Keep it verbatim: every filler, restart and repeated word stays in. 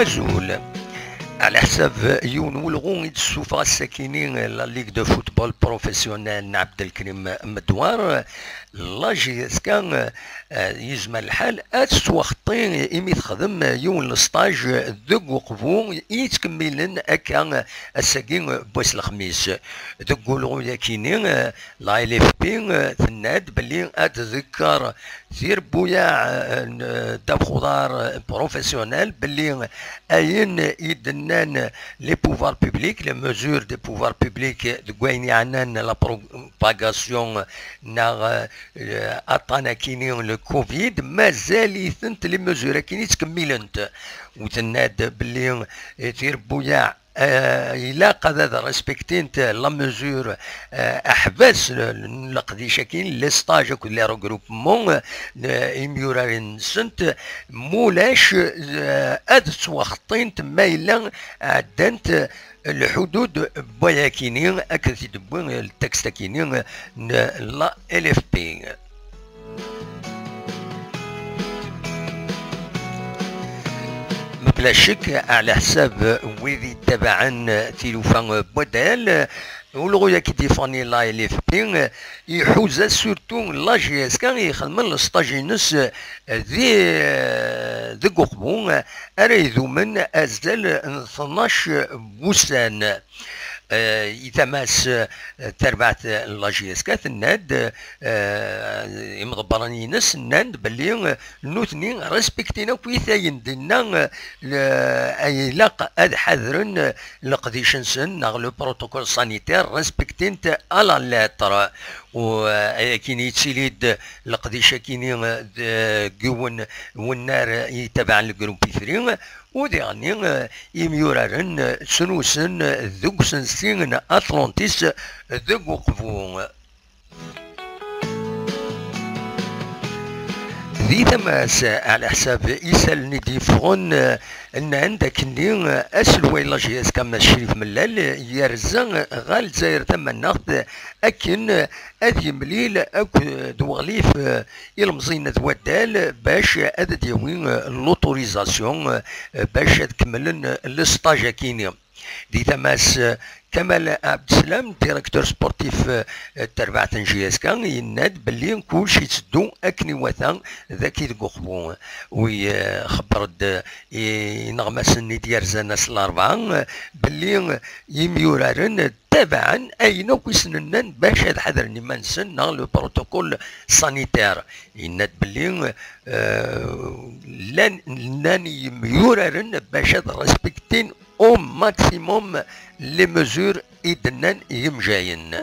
Azul. Ɛla ḥsab yiwen n welɣu i d-tessufeɣ ass-akini la Ligue de Football Professionnel n Ɛebdelkrim Medwar, la J S K, eh, yezmer lḥal ad tettwaxeṭṭi imi texdem yiwen n lesṭaj deg Uqbu i yettkemmilen akka ass-agi n wass Lexmis. Deg ulɣu-yakini, eh, la L F P, eh, tenna-d belli ad tḍegger tirebbuyaɛ, eh, n, eh, ddabex uḍar, eh, professionnel, belli ayen i d-nnan les pouvoirs publics, les mesures des pouvoirs publics, deg wayen yeɛnan la propagation neɣ, eh, aṭṭan akini le covid, mazal-itent les mesures akini ttkemmilent. U tenna-d belli, eh, tirebbuyaɛ, eh, ilaq ad, ad respektint la mesure, eh, aḥbas n, n leqdic-agi, les stages akked les regroupements, eh, imyuraren-nsent, mulac, eh, ad ttwaxeṭṭint ma yella ɛeddant lḥudud n wayakini, akked t-id-tewwi ltekst-akini n la L F P. Mebla ccek, ɛla ḥsab wid yettabaɛen tilufa n waddal, ulɣu-yagi d-yeffɣen i la L F P, iḥuza surtout la J S K i ixedmen lesṭaj-ines di, deg Uqbu, ara idumen azal n tnac wussan. Eh, i tama-s, eh, tarbaɛt n la J S K tenna-d, eh, imḍebbren-ines nnan-d belli, eh, nutni respektin akk ayen d-inna, eh, le-, ay ilaq ad ḥadren, eh, leqdic-nsen neɣ le protocole sanitaire, respektin-t à la lettre. U, eh, ayakini yettili-d leqdic-akini, eh, deg yiwen wennar yettabaɛen le groupe three, u diɣenni, eh, imyuraren, eh, ttnusen, eh, deg usensi n Atlantis, eh, deg Uqbu. Di tama-s, ɛla ḥsab isallen i d-yeffɣen, eh, nnan-d akkenni, eh, aselway n la J S K Mass Crif Mellal, eh, yerza, eh, ɣer Lezzayer Tamaneɣt, eh, akken, eh, ad yemlil akked, eh, d Weɣlif, eh, ilemẓiyen n waddal bac ad d-yawi, eh, l'autorisation, eh, bac ad kemmlen, eh, lesṭaj-akini. Di tama-s, eh, Kamal Abdeslam, directeur sportif, eh, n terbaɛt n J S K, yenna-d belli kullec yetteddu akken iwata dagi deg Uqbu. Wi, eh, xebber-d, eh, ineɣmasen i d-yerzan ass n larebɛa, eh, belli, eh, imyuraren ttabaɛen ayen akk i sen-nnan bac ad ḥadren iman-nsen neɣ le protocole sanitaire. Yenna-d belli, eh, llan, llan yemyuraren bac ad respektin au maximum les mesures i d-nnan yimjayen.